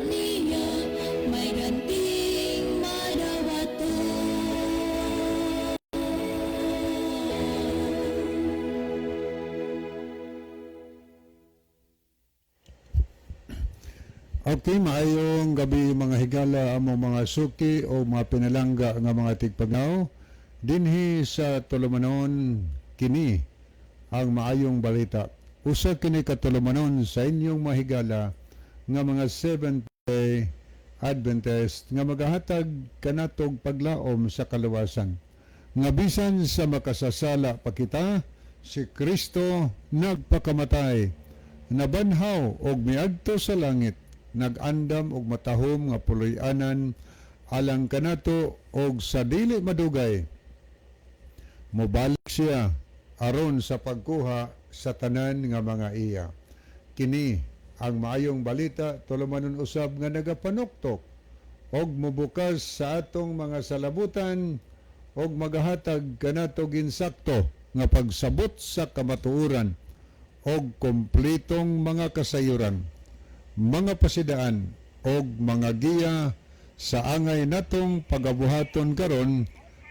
niya, may ganting madawaton. Okay, maayong gabi, mga higala, among mga suki o mga pinalangga nga mga tigpagnaw dinhi sa tulumanon, kini ang maayong balita. Usa kini ka tulumanon sa inyong mga higala nga mga Seventh Day Adventist nga magahatag kanatog paglaom sa kaluwasan. Nga bisan sa makasasala pa kita, si Kristo nagpakamatay, nabanhaw og miadto sa langit, nag-andam og matahom nga puloy-anan alang kanato, og sa dili madugay mobalik siya aron sa pagkuha sa tanan nga mga iya. Kini ang maayong balita, tulumanon usab nga nagapanuktok og mobukas sa atong mga salabutan og magahatag kanato ginsakto nga pagsabot sa kamatuoran og kompletong mga kasayuran, mga pasidaan og mga giya sa angay natong pagabuhaton karon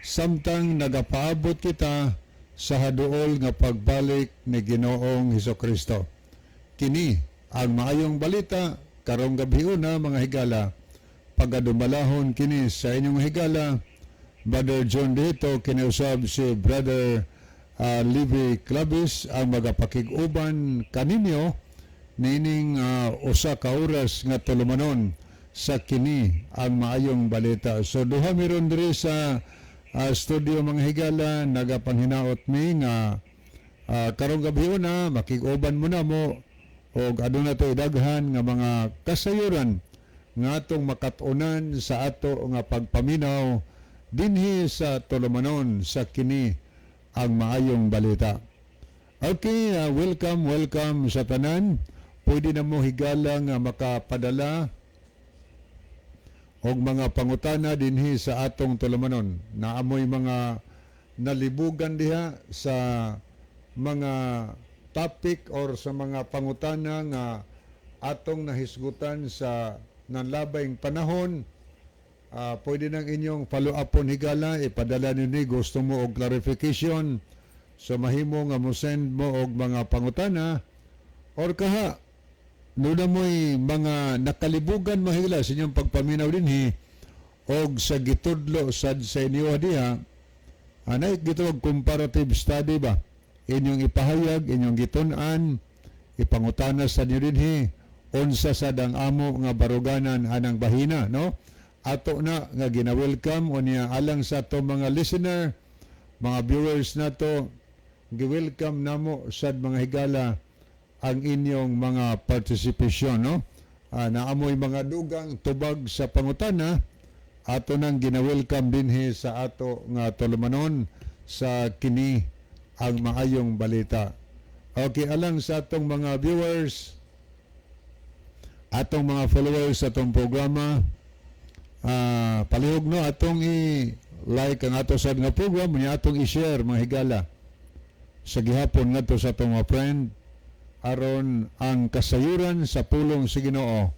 samtang nagapaabot kita sa haduol nga pagbalik ni Ginoong Kristo. Kini ang maayong balita karong gabi una, mga higala. Pagadumalahon kini sa inyong higala, Brother John dito, kiniusab si Brother Livy Clavis ang magapakig-uban kaninyo niining usa ka oras nga tulumanon sa kini ang maayong balita. So duha mi ron diri sa studio, mga higala, nagapanghinaot mi nga karong gabi una makig-uban mo na mo og aduna to daghan nga mga kasayuran nga atong makat-unan sa ato nga pagpaminaw dinhi sa tulumanon sa kini ang maayong balita. Okay, welcome, welcome sa tanan. Pwede na mo, higala, nga makapadala og mga pangutana dinhi sa atong tulumanon. Naamoy mga nalibugan diha sa mga topic or sa mga pangutana nga atong nahisgutan sa nanlabayng panahon. Pwede nang inyong follow-upon, higala, ipadala ninyo, gusto mo og clarification. So mahimo nga mo send mo og mga pangutana or kaha nuna mo'y mga nakalibugan, mahigala, sa inyong pagpaminaw dinhi og sa gitudlo sad sa inyo diha, anay gitawag comparative study ba, inyong ipahayag, inyong gitun-an, ipangutana sa inyo dinhi unsa sad ang amo nga baruganan anang bahina, no? Ato na nga gina-welcome unya alang sa ato mga listener, mga viewers nato, gi-welcome namo sad, mga higala, ang inyong mga participation, no? Naamoy mga dugang tubag sa pangutana, ato nang gina-welcome dinhi sa ato nga tulumanon sa kini ang maayong balita. Okay, alang sa atong mga viewers, atong mga followers sa atong programa, palihog no atong i-like ang ato sad nga program unya atong i-share, mga higala, sa gihapon ngadto sa atong mga friend aron ang kasayuran sa pulong sa Ginoo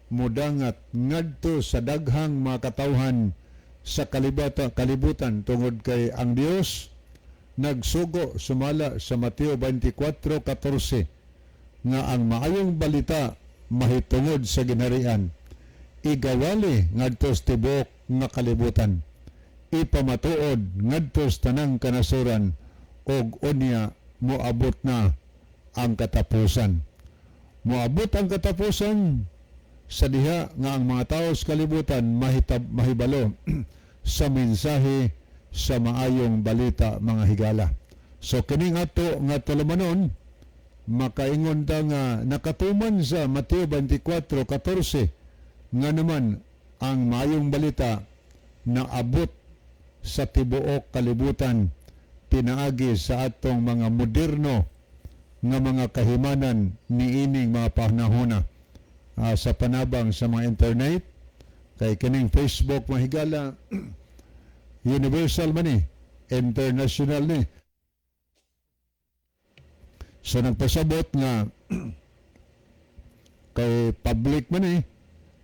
mudangat ngadto sa daghang mga katawhan sa kalibutan, tungod kay ang Dios nagsugo sumala sa Mateo 24:14 nga ang maayong balita mahitungod sa ginharian igawali ngadto sa tibuok nga kalibutan, ipamatuod ngadto sa tanang kanasuran, ug unya moabot na ang katapusan. Moabot ang katapusan sa diha nga ang mga tao sa kalibutan mahibalo sa mensahe sa maayong balita, mga higala. So kini nga to nga tulumanon, makaingon ta nga nakatuman sa Mateo 24:14 nga naman ang maayong balita naabot sa tibuok kalibutan pinaagi sa atong mga moderno nga mga kahimanan niining mga panahona sa panabang sa mga internet, kay kining Facebook, mahigala, universal man ni, international ni. So nagpasabot nga kay public man eh.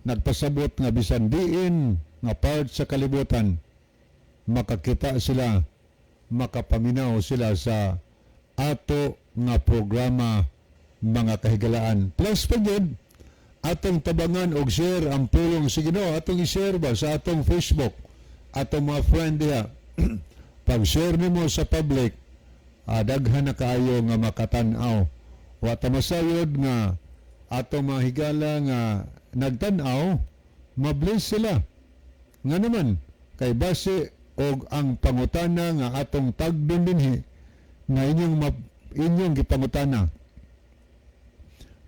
Nagpasabot nga bisan diin nga part sa kalibutan makakita sila, makapaminaw sila sa ato nga programa, mga kahigalaan. Plus pa gyud, atong tabangan og share ang pulong sa Ginoo, atong i-share ba sa atong Facebook, atong mga friend diha. Pag share nimo sa public, daghan na kaayo nga makatan-aw. Wa ta masayod nga atong mga higala nga nagtan-aw, mabless sila. Nga naman, kay base og ang pangutana nga atong tagdon dinhi nga inyong gipangutana,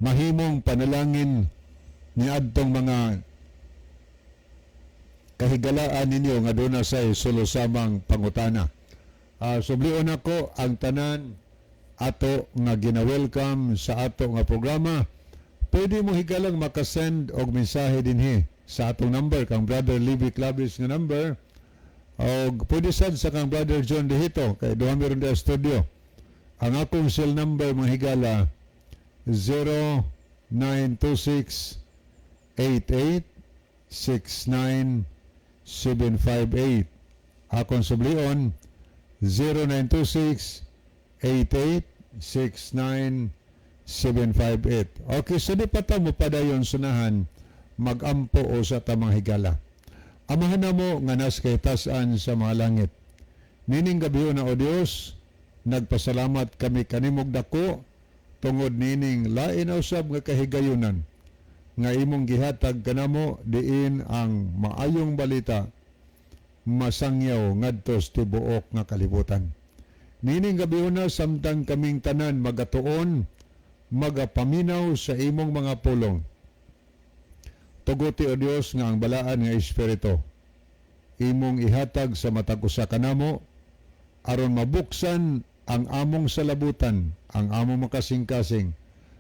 mahimong panalangin ni adtong mga kahigalaan ninyo nga doon sa sulosamang pangutana. Sublion ako ang tanan ato nga gina-welcome sa ato nga programa. Pwede mo, higalang, makasend og mensahe dinhi sa atong number, kang Brother Libby Clavis nga number, og pwede sad sa kang Brother John Dihito kay duha meron diha studio. Ang akong cell number, mga higala, 0926 88 69 758. Akong sublion, 0926 88 69 758. Okay, so di pa ta mo padayon sunahan, magampo o sa tamang higala. Amahan namo nga nas kay tasan sa mga langit. Nining gabi na, O Dios, nagpasalamat kami kanimog dako tungod nining lain usab nga kahigayunan nga imong gihatag kanamo diin ang maayong balita masangyaw ngadto sa tibuok nga kalibutan. Nining gabi na, samtang kaming tanan magatuon, magapaminaw sa imong mga pulong, tuguti, O Dios, nga ang balaan nga Espiritu imong ihatag sa matag usa kanamo aron mabuksan ang among salabutan, ang among makasing-kasing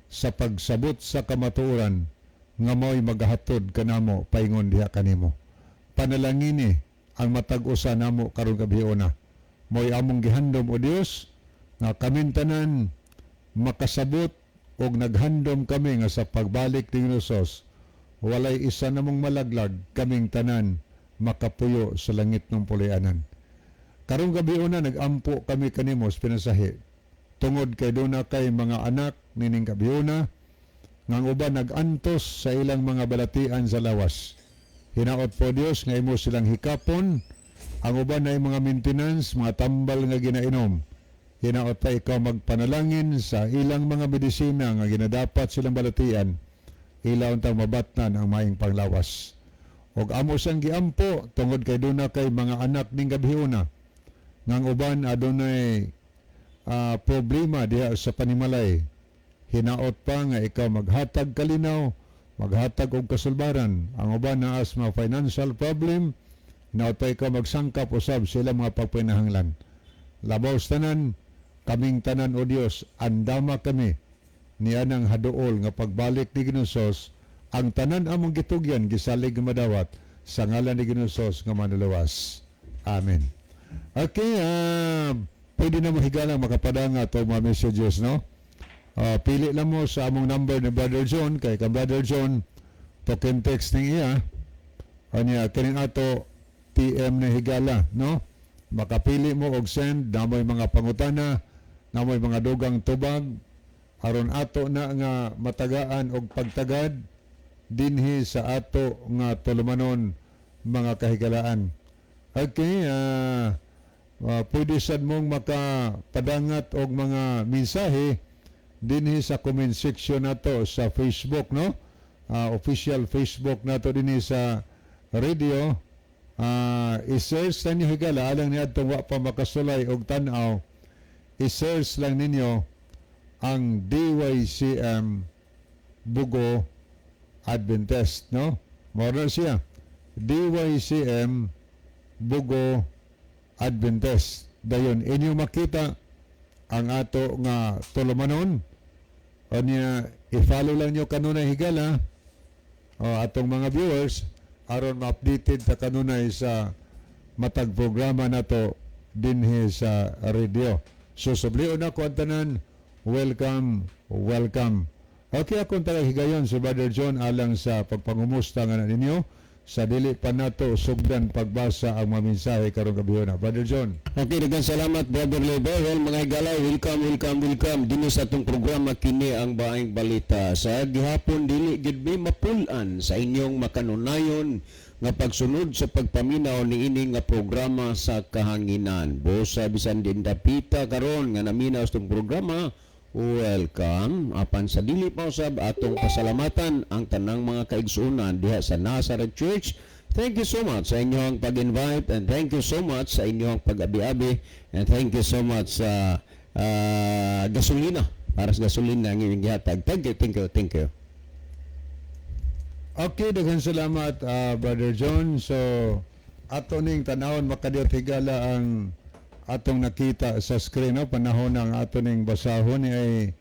sa pagsabot sa kamatuoran nga mao'y magahatod kanamo paingon diha kanimo. Panalangini ang matag usa namo karong gabiona. Mo'y among gihandom, O Dios, nga kaming tanan makasabot og naghandom kami nga sa pagbalik ni Hesus walay isa namong malaglag, kaming tanan makapuyo sa langit ng puloy-anan. Karong gabi una, nagampo kami kanimo sa pinasahi tungod kay duna kay mga anak nining gabiuna nga ang uban nag-antos sa ilang mga balatian sa lawas. Hinaot po, Dios, nga imo silang hikapon. Ang uban ay mga maintenance, mga tambal nga ginainom. Hinaot pa ikaw magpanalangin sa ilang mga medisina nga ginadapat silang balatian. Ila untang mabatnan ang maing panglawas. Og amo sang giampo tungod kay duna kay mga anak ning gabiuna nga ang uban adunay problema diha sa panimalay. Hinaot pa nga ikaw maghatag kalinaw, maghatag og kasulbaran. Ang uban naa sa mga financial problem, hinaot pa ikaw magsangkap usab sila mga pagpinahanglan. Labaw sa tanan, kaming tanan, O Dios, andama kami niya ng haduol nga pagbalik ni Ginoong Hesus, ang tanan among gitugyan gisalig nga madawat sa ngalan ni Ginoong Hesus nga manluluwas. Amen. Okay, pwede na mo, higalang, makapadanga to mga messages, no? Pili lang mo sa among number ni Brother John, kay ka Brother John, token text ning iya, anya, kining ato, TM na higala, no? Makapili mo og send, namoy mga pangutana, namoy mga dugang tubag, aron ato na nga matagaan og pagtagad dinhi sa ato nga tulumanon, mga kahigalaan. Okay, pwede sad mong makapadangat og mga mensahe dinhi sa comment section nato sa Facebook, no? Official Facebook nato dinhi sa radio. I-search lang ninyo, higala, alang niadtong wa pa makasulay og tan-aw. I-search lang ninyo ang DYCM Bugo Adventist, no? Mao na siya. DYCM Bugo Adventist. Dayon inyo makita ang ato nga tulumanon. Unya i-follow lang nyo kanunay, higala, o atong mga viewers aron ma-updated ta kanunay sa matag programa nato dinhi sa radio. So sublion ako ang tanan, welcome, welcome. Okay, akong tagahigayon si Brother John alang sa pagpangumusta nga na ninyo sa dili pa nato sugdan pagbasa ang mga mensahe karong gabi na. Brother John. Okay, daghang salamat, Brother Lebe. Well, mga higala, welcome, welcome, welcome dinhi sa atong programa, kini ang Maayong Balita. Sa gihapon dili gid mi mapul-an sa inyong makanunayon nga pagsunod sa pagpaminaw niini nga programa sa kahanginan. Busa bisan din dapita karon nga naminaw sa atong programa, welcome. Apan sa dili pa usab, atong pasalamatan ang tanang mga kaigsuonan diha sa Nazareth Church. Thank you so much sa inyong pag-invite and thank you so much sa inyong pag-abi-abi and thank you so much sa gasolina, para sa gasolina ang inyong gihatag. Thank you, thank you, thank you. Okay, daghan salamat, Brother John. So ato ning tanawon, makadiyot, higala, ang atong nakita sa screen, no? Panahon ang ato ning basahon ay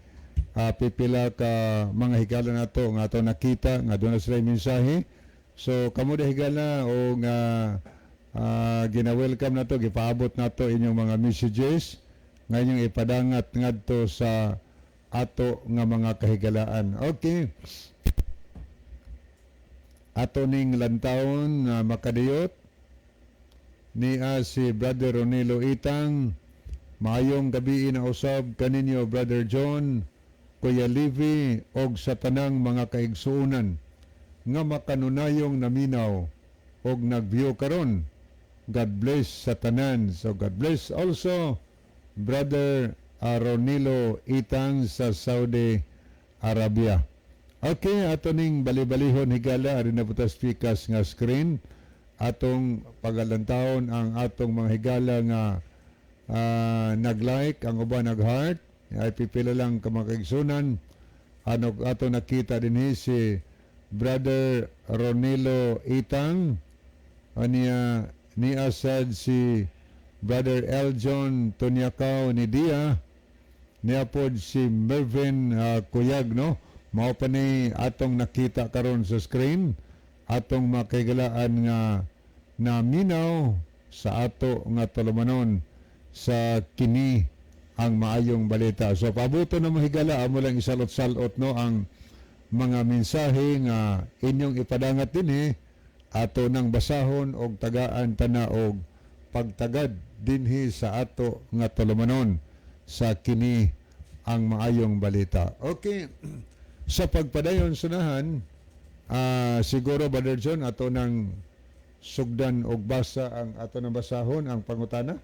pipila ka mga higala nato nga ato nakita nga doon na sila mensahe. So kamo da, higala, o nga gina-welcome nato, gipaabot nato inyong mga messages nga inyong ipadangat ngadto sa ato nga mga kahigalaan. Okay. Ato ning lantawon na makadiyot niya si Brother Ronilo Itang. Maayong gabi na usab kaninyo, Brother John, Kuya Livy og sa tanang mga kaigsuonan nga makanunayong naminaw og nag-view karon. God bless sa tanan. So God bless also, Brother Ronilo Itang sa Saudi Arabia. Okay, ato ning bali-balihon, higala, ari na putas pikas nga screen. Atong pagalantawon ang atong mga higala nga nag-like, ang uban nag-heart, ay pipila lang ka mga kaigsunan. Ano ato nakita dinhi si Brother Ronilo Itang, aniya ni asad si Brother Eljon Tonyakaw ni Dia, niya pod si Mervin Kuyag, no? Mao pa ni atong nakita karon sa screen, atong makaigalaan nga naminaw sa ato nga tulumanon sa kini ang Maayong Balita. So pabuto na, mahigala, amo lang isalot-salot, no, ang mga mensahe nga inyong ipadangat dinhi, ato nang basahon og tagaan tana og pagtagad dinhi sa ato nga tulumanon sa kini ang Maayong Balita. Okay. Sa pagpadayon sunahan, siguro, Brother John, ato nang sugdan og basa ang ato nang basahon ang pangutana.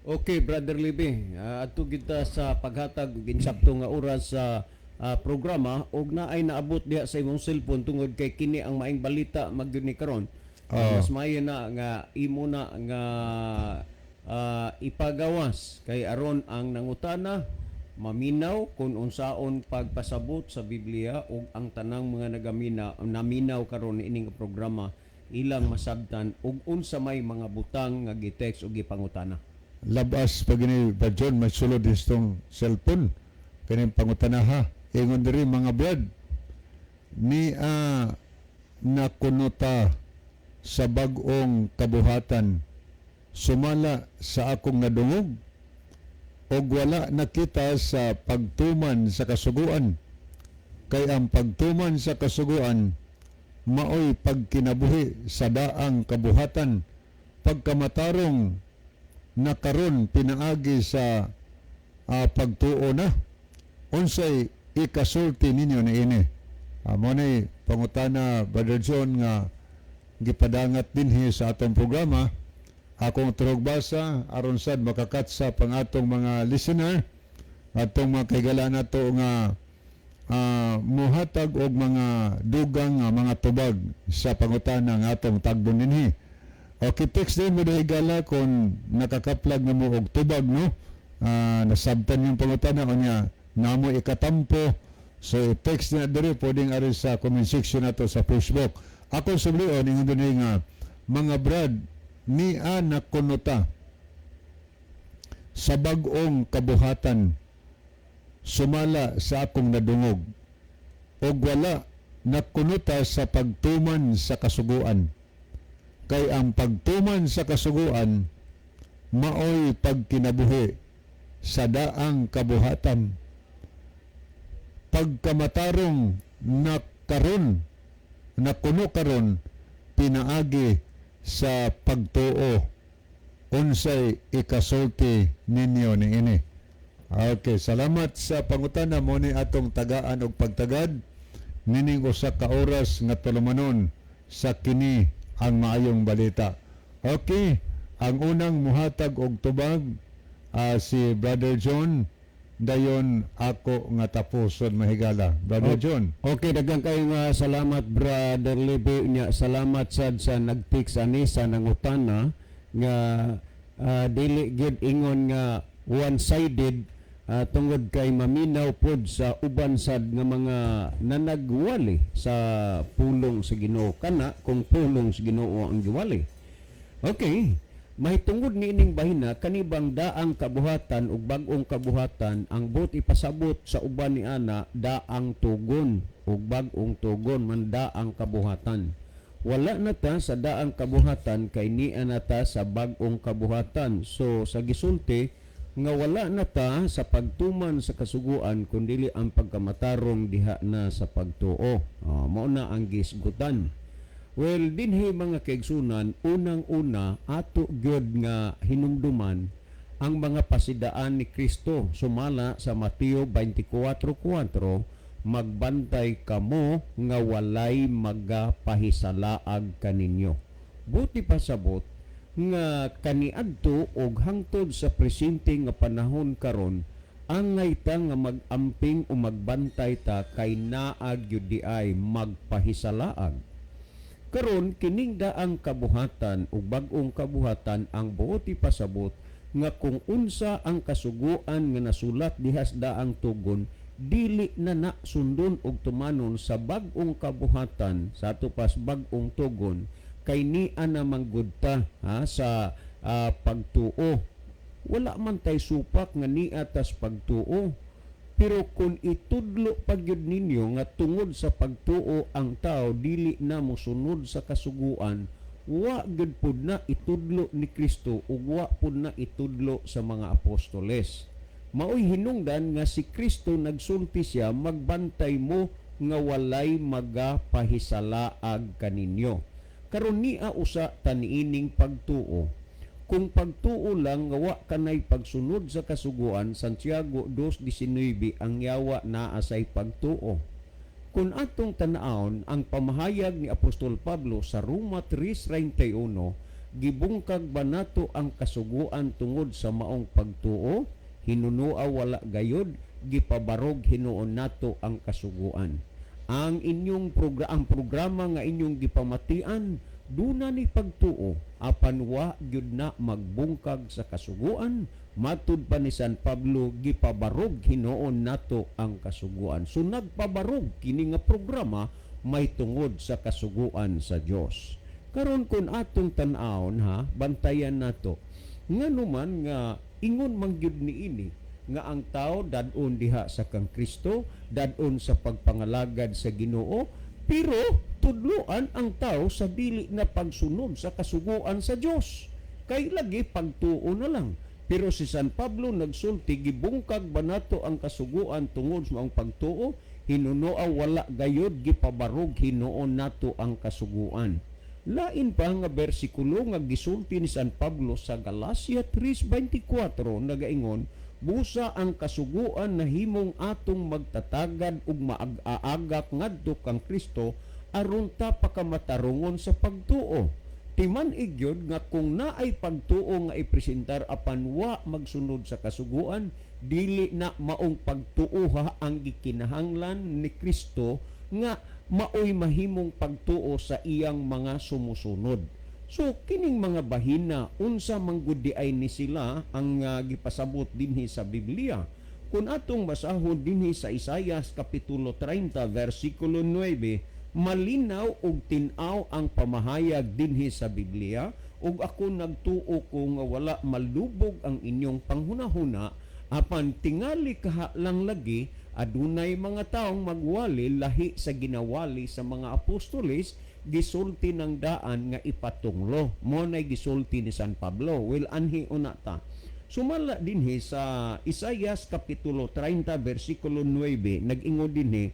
Okay, Brother Libby. Adto kita sa paghatag og insakto nga oras sa programa og naay naabot diha sa imong cellphone tungod kay kini ang Maayong Balita magyud ni karon. Mas maayo na nga imo na nga ipagawas kay aron ang nangutana maminaw kung unsaon pagpasabot sa Biblia ug ang tanang mga nagamina naminaw karon niining programa ilang masabtan ug unsa may mga butang nga gitext ug gipangutana. Labas pag ini ba, John, may sulod itong cellphone kaning pangutana ha. Ingon diri, mga brad, ni a nakunuta sa bag-ong kabuhatan sumala sa akong nadungog og wala nakita sa pagtuman sa kasuguan, kay ang pagtuman sa kasuguan maoy pagkinabuhi sa daang kabuhatan, pagkamatarong na karon pinaagi sa pagtuo na. Unsay ikasulti ninyo niini? Mo ni pangutana, Brother John, nga gipadangat dinhi sa atong programa. Akong turog basa aron sad makakatsa pang atong mga listener, atong mga kahigalaan nato nga muhatag og mga dugang nga mga tubag sa pangutana nga atong tagdon dinhi. Okay, text din mo dahil, higala, kung nakakaplag na mo og tubag, no? Nasabtan yung pangutana o niya, namo ikatampo. So, text na diri, pwedeng ari sa comment section nato sa Facebook. Ako sublion, ingon dinhi nga, mga brad, ni a nakunuta sa bag-ong kabuhatan sumala sa akong nadungog og wala nakunuta sa pagtuman sa kasuguan, kay ang pagtuman sa kasuguan maoy pagkinabuhi sa daang kabuhatan. Pagkamatarong na karon na kuno karon pinaagi sa pagtuo, unsay ikasulti ninyo niini? Okay, salamat sa pangutana. Mo ni atong tagaan og pagtagad nining usa ka oras nga tulumanon sa Kini ang Maayong Balita. Okay, ang unang muhatag og tubag, si Brother John, dayon ako nga tapuson, mahigala. Brother John. Okay, daghang kayo nga salamat, Brother Lebe, nya salamat sad sa nag-text ani sa nangutana nga dili gyud ingon nga one-sided, tungod kay maminaw pod sa uban sad nga mga nanagwali sa pulong sa Ginoo, kana kung pulong sa Ginoo ang giwali. Okay. Mahitungod niining bahina, kanibang daang kabuhatan ug bag-ong kabuhatan, ang buot ipasabot sa uban ni ana, daang tugon ug bag-ong tugon man daang kabuhatan. Wala na ta sa daang kabuhatan kay nia na ta sa bag-ong kabuhatan. So sa gisulti nga wala na ta sa pagtuman sa kasuguan kundili ang pagkamatarong diha na sa pagtuo. Oh, mao na ang gisgutan. Well, dinhi, mga kaigsunan, unang-una ato gyud nga hinumduman ang mga pasidaan ni Kristo sumala sa Mateo 24:4, "Magbantay kamo nga walay magapahisalaag kaninyo." Buot ipasabot nga kaniadto og hangtod sa presente nga panahon karon, angay ta nga mag-amping o magbantay ta kay naa gyud diay magpahisalaag. Karon, kining daang kabuhatan ug bag-ong kabuhatan, ang buot ipasabot nga kung unsa ang kasuguan nga nasulat dihas daang tugon, dili na na sundon og tumanon sa bag-ong kabuhatan, sa ato pas bag-ong tugon, kay nia na manggud ta, ha, sa pagtuo. Wala man tay supak nga nia tas pagtuo, pero kung itudlo pa gyud ninyo nga tungod sa pagtuo ang tao dili na mosunod sa kasuguan, wa gyud pud na itudlo ni Kristo ug wa pud na itudlo sa mga apostoles. Maoy hinungdan nga si Kristo nagsulti siya, "Magbantay mo nga walay magapahisalaag kaninyo." Karon, nia usa ta niining pagtuo. Kung pagtuo lang nga wa kanay pagsunod sa kasuguan, Santiago 2:19, ang yawa naa say pagtuo. Kung atong tan-awon ang pamahayag ni Apostol Pablo sa Roma 3:31, gibungkag ba nato ang kasuguan tungod sa maong pagtuo? Hinunua wala gayod, gipabarog hinuon nato ang kasuguan. Ang programa nga inyong gipamatian, duna ni pagtuo apan wa gyud na magbungkag sa kasuguan. Matud pa ni San Pablo, gipabarog hinuon nato ang kasuguan. So nagpabarog kini nga programa may tungod sa kasuguan sa Dios. Karon, kung atong tan-awon, ha, bantayan nato ngano man nga ingon man gyud niini nga ang tao dad-on diha sa kang Kristo, dad-on sa pagpangalagad sa Ginoo, pero tudloan ang tao sa dili na pagsunod sa kasuguan sa Dios. Kay lagi pagtuo na lang. Pero si San Pablo nagsulti, gibungkag ba nato ang kasuguan tungod sa maong pagtuo? Hinunoa wala gayod, gipabarog hinuon nato ang kasuguan. Lain pa nga bersikulo nga gisulti ni San Pablo sa Galacia 3:24, nagaingon, "Busa ang kasuguan nahimong atong magtatagad ug maag-aagak ngadto kang Kristo aron ta pakamatarungon sa pagtuo." Timan gyud nga kung naay pagtuo nga ipresentar apan wa magsunod sa kasuguan, dili na maong pagtuoha ang gikinahanglan ni Kristo nga maoy mahimong pagtuo sa iyang mga sumusunod. So kining mga bahina, unsa man gud diay ni sila ang gipasabot dinhi sa Biblia? Kung atong basahon dinhi sa Isayas kapitulo 30 versikulo 9, malinaw ug tin-aw ang pamahayag dinhi sa Biblia, ug ako nagtuo ko nga wala malubog ang inyong panghunahuna, apan tingali kaha lang lagi adunay mga taong magwali lahi sa ginawali sa mga apostoles. Gisulti ng daan nga ipatunglo mo nay gisulti ni San Pablo. Well, anhi una ta. Sumala dinhi sa Isayas kapitulo 30 bersikulo 9, nag-ingon dinhi,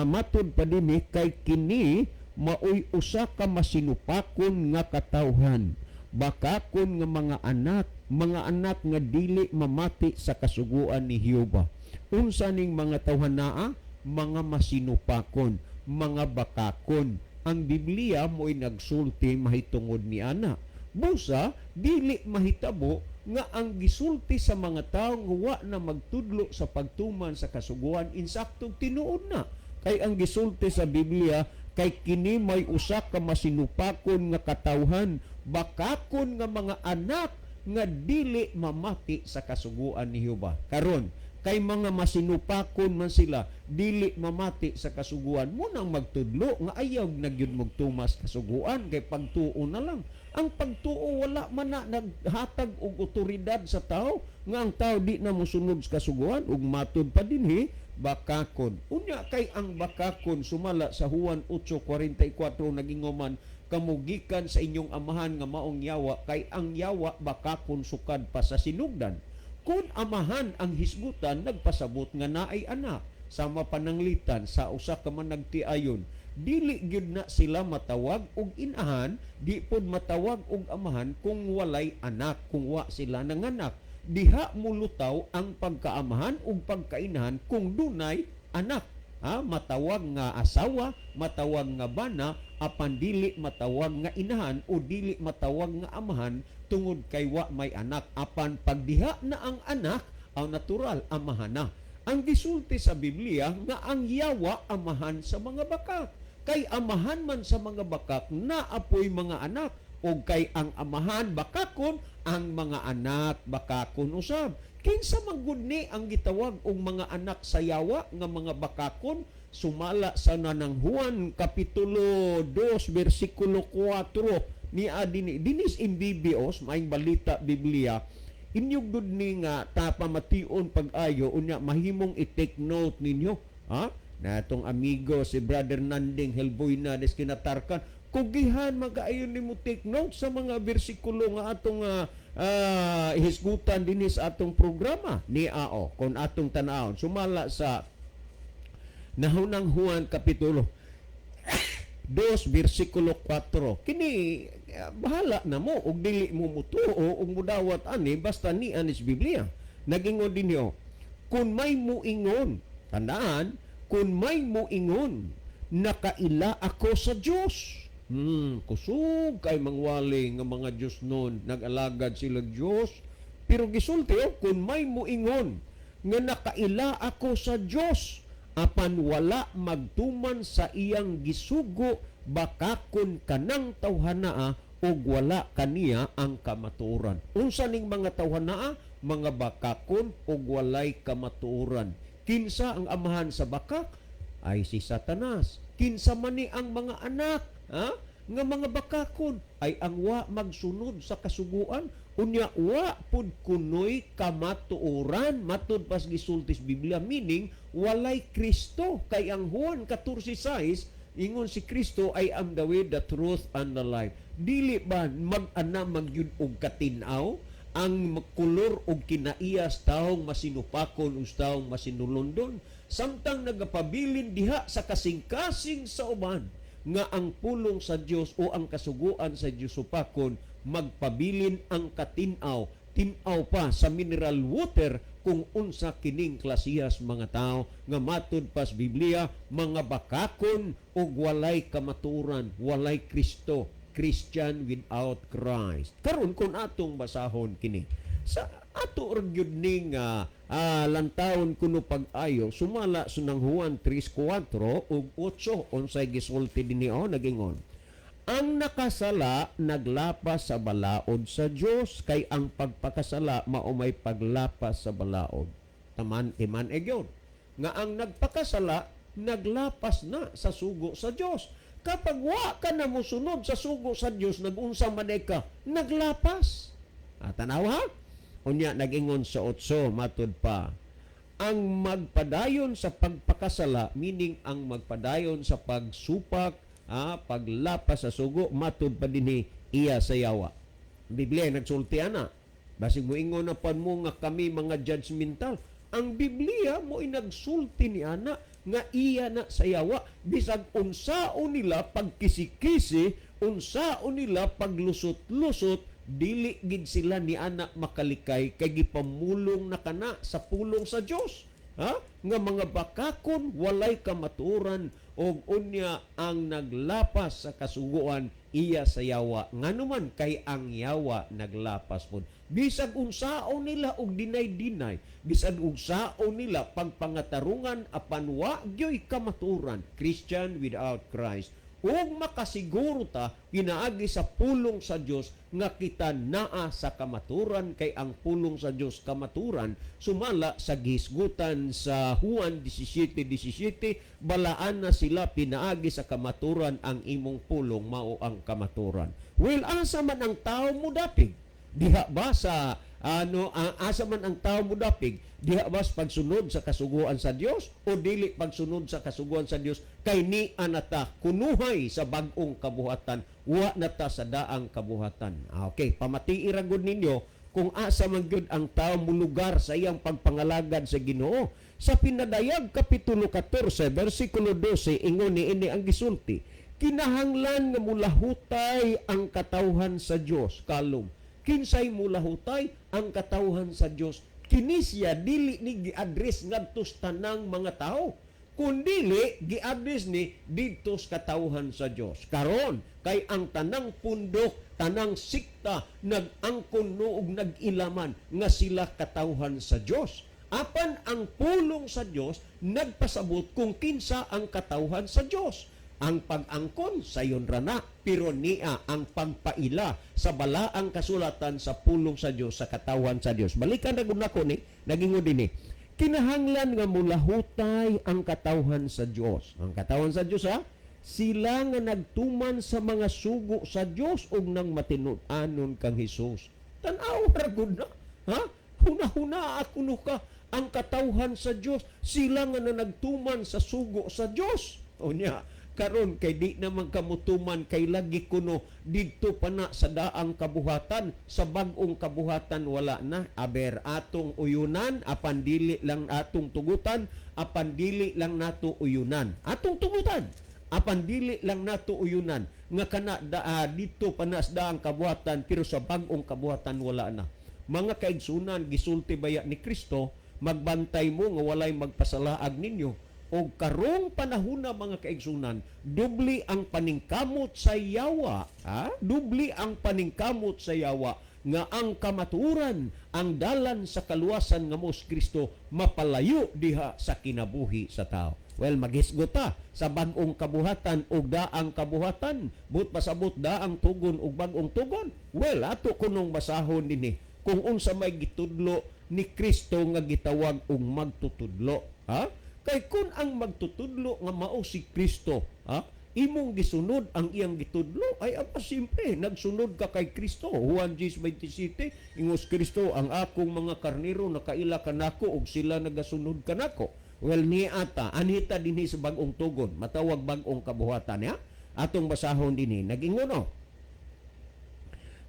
matud pa dinhi, kay kini maoy usa ka masinupakon nga katawhan, bakakon nga mga anak, mga anak nga dili mamati sa kasuguan ni Jehova. Unsa ning mga tawhan naa? Mga masinupakon, mga bakakon. Ang Biblia mo'y nagsulti mahitungod ni ana. Busa dili mahitabo nga ang gisulti sa mga tawo nga wa na magtudlo sa pagtuman sa kasuguan insaktong tinuod na. Kay ang gisulti sa Biblia, kay kini may usa ka masinupakon nga katawhan, bakakon nga mga anak nga dili mamati sa kasuguan ni Jehova. Karon, kay mga masinupakon man sila, dili mamati sa kasuguan, mo nang magtudlo nga ayaw na gyud magtumas kasuguan kay pagtuo na lang. Ang pagtuo wala man na naghatag og otoridad sa tao nga ang tao di na mosunod sa kasuguan. Ug matud pa dinhi, bakakon. Unya kay ang bakakon, sumala sa Juan 8:44, nagingoman, kamugikan sa inyong amahan nga maong yawa, kay ang yawa bakakon sukad pa sa sinugdan. Kung amahan ang hisgutan, nagpasabot nga naay anak. Sama pananglitan sa usa ka man nagtiayon, dili gyud na sila matawag og inahan, di pod matawag og amahan kung walay anak, kung wa sila nanganak. Diha mulutaw ang pagkaamahan ug pagkainahan kung dunay anak. Ha, matawag nga asawa, matawag nga bana, apan dili matawag nga inahan o dili matawag nga amahan tungod kay wa may anak. Apan pagdiha na ang anak, ang natural amahan na. Ang gisulti sa Biblia nga ang yawa amahan sa mga bakak. Kay amahan man sa mga bakak, naapoy mga anak. O kay ang amahan bakakon, ang mga anak bakakon usab. Kinsa man gud ni ang gitawag og mga anak sa yawa nga mga bakakon? Sumala sa nanang Juan kapitulo 2 bersikulo 4 ni adini dinis imbibios maayong balita Biblia. Inyog gud ni nga tapamation pag-ayo, unya mahimong i-take note ninyo, ha, na atong amigo si Brother Nanding Helboyna des kinatarkan, kugihan magaayon nimo take note sa mga bersikulo nga atong hisgutan dinhi sa atong programa ni ao. Kon atong tan-awon sumala sa Nahunang Juan kapitulo 2 bersikulo 4, kini bahala na mo og dili mo mutuo og mudawat ani, basta ni anis Biblia. Nagingon dinhi, kun may muingon, tandaan, kun may muingon, nakaila ako sa Dios. Kusog kay mangwali nga mga Dios noon, nag-alagad sila Dios. Pero gisulti, oh, kun may muingon nga nakaila ako sa Dios, apan wala magtuman sa iyang gisugo, bakakon kanang tawhanaa ug wala kaniya ang kamatuoran. Unsa ning mga tawhanaa? Mga bakakon ug walay kamatuoran. Kinsa ang amahan sa bakak? Ay si Satanas. Kinsa man ni ang mga anak, ha, nga mga bakakon? Ay ang wa magsunod sa kasuguan. Unya wa pud kunoy kamatuoran matud pas gisultis Biblia, meaning walay Kristo. Kay ang Juan 14:6 ingon si Kristo, "I am the way, the truth and the life." Dili ba mag-ana magyud og katin-aw ang kolor og kinaiyas taong masinupakon ug taong masinulondon, samtang nagapabilin diha sa kasing-kasing sa uban nga ang pulong sa Dios o ang kasuguan sa Dios supakon, magpabilin ang katin-aw, tin-aw pa sa mineral water, kung unsa kining klasihas mga tao nga matud pas Biblia mga bakakon ug walay kamatuoran, walay Kristo, Christian without Christ. Karon, kung atong basahon kini sa ato ra gyud ning lantawon kuno pag-ayo sumala sa nang Juan 3:4 ug 8, unsay gisulti dinhi o? Nagingon, ang nakasala naglapas sa balaod sa Dios, kay ang pagpakasala mao may paglapas sa balaod. Taman iman egyon nga ang nagpakasala naglapas na sa sugo sa Dios. Kapag wa ka na mosunod sa sugo sa Dios, nagunsa man ka? Naglapas. Tanaw ha. Unya nagingon sa 8, matud pa, ang magpadayon sa pagpakasala, meaning ang magpadayon sa pagsupak, paglapas sa sugo, matud pa dinhi, iya sa yawa. Biblia nagsulti ana. Basig moingon na pan mo nga kami mga judgmental. Ang Biblia mo nagsulti ni ana nga iya na sa yawa, bisag unsaon nila pagkisi-kisi, unsaon nila paglusot-lusot, dili gid sila ni ana makalikay kay gipamulong na kana sa pulong sa Dios. Ha? Nga mga bakakon, walay kamatuoran, og unya ang naglapas sa kasuguan iya sa yawa, nganuman kay ang yawa naglapas pod. Bisag unsaon nila og dinay-dinay, bisag unsaon nila pagpangatarungan, apan wa gyoy kamatuoran. Christian without Christ. Ug makasiguro ta pinaagi sa pulong sa Dios nga kita naa sa kamaturan, kay ang pulong sa Dios kamaturan, sumala sa gihisgutan sa Juan 17:17, "Balaan na sila pinaagi sa kamaturan, ang imong pulong mao ang kamaturan." Well, asa man ang tao mo dapig? Diha ba sa ano, asa man ang tao mo dapig? Diha ba sa pagsunod sa kasuguan sa Dios o dili pagsunod sa kasuguan sa Dios? Kay ni anata kunuhay sa bag-ong kabuhatan, wa na ta sa daang kabuhatan. Ah, okay, pamatii ra gud ninyo kung asa man gyud ang tao mulugar sa iyang pagpangalagad sa Ginoo. Sa Pinadayag kapitulo 14 bersikulo 12, ingon ni ini ang gisulti: "Kinahanglan nga mulahutay ang katawhan sa Dios." Kalum, kinsay mulahutay ang katawhan sa Dios? Kini siya dili ni gi-address ngadto sa tanang mga tao, kundili gi-address ni didto sa katawhan sa Dios. Karon kay ang tanang pundok, tanang sikta, nag-angkon no og nag-ilaman nga sila katawhan sa Dios. Apan ang pulong sa Dios nagpasabot kung kinsa ang katawhan sa Dios. Ang pag-angkon sayon rana, pero niya ang pagpaila sa balaang kasulatan, sa pulong sa Dios, sa katawhan sa Dios. Balikan na gud nako ni, nagingon dinhi: "Kinahanglan nga mulahutay ang katawhan sa Dios." Ang katawhan sa Dios, ha, sila nga nagtuman sa mga sugo sa Dios ug nang matinud-anon kang Hesus. Tan-aw ra gud na, ha? Huna-huna ako no ka, ang katawhan sa Dios sila nga na nagtuman sa sugo sa Dios. Unya karon kay di naman kamutuman kay lagi kuno didto pa na sa daang kabuhatan, sa bag-ong kabuhatan wala na. Aber atong uyunan, apan dili lang atong tugutan, apan dili lang nato uyunan. Atong tugutan, apan dili lang nato uyunan nga kana da, dito pa na sa daang kabuhatan, pero sa bag-ong kabuhatan wala na. Mga kaigsunan, gisulti baya ni Kristo, "Magbantay mo nga walay magpasalaag ninyo." Og karong panahona, mga kaigsunan, dubli ang paningkamot sa yawa, ha? Dubli ang paningkamot sa yawa nga ang kamatuoran, ang dalan sa kaluwasan nga mos Kristo, mapalayo diha sa kinabuhi sa tao. Well, maghisgot ta sa bag-ong kabuhatan ug daang kabuhatan, but pasabot daang tugon ug bag-ong tugon. Well, ato kunong basahon dinhi kung unsa may gitudlo ni Kristo nga gitawag og magtutudlo, ha? Kay kun ang magtutudlo nga mao si Kristo, ha, imong gisunod ang iyang gitudlo, ay aba simple, nagsunod ka kay Kristo. Juan 10:27, ingos Kristo, "Ang akong mga karnero nakaila kanako ug sila nagasunod kanako." Well, ni ata anhita dinhi sa bag-ong tugon, matawag bag-ong kabuhatan, ha? Atong basahon dinhi, nagingon, oh.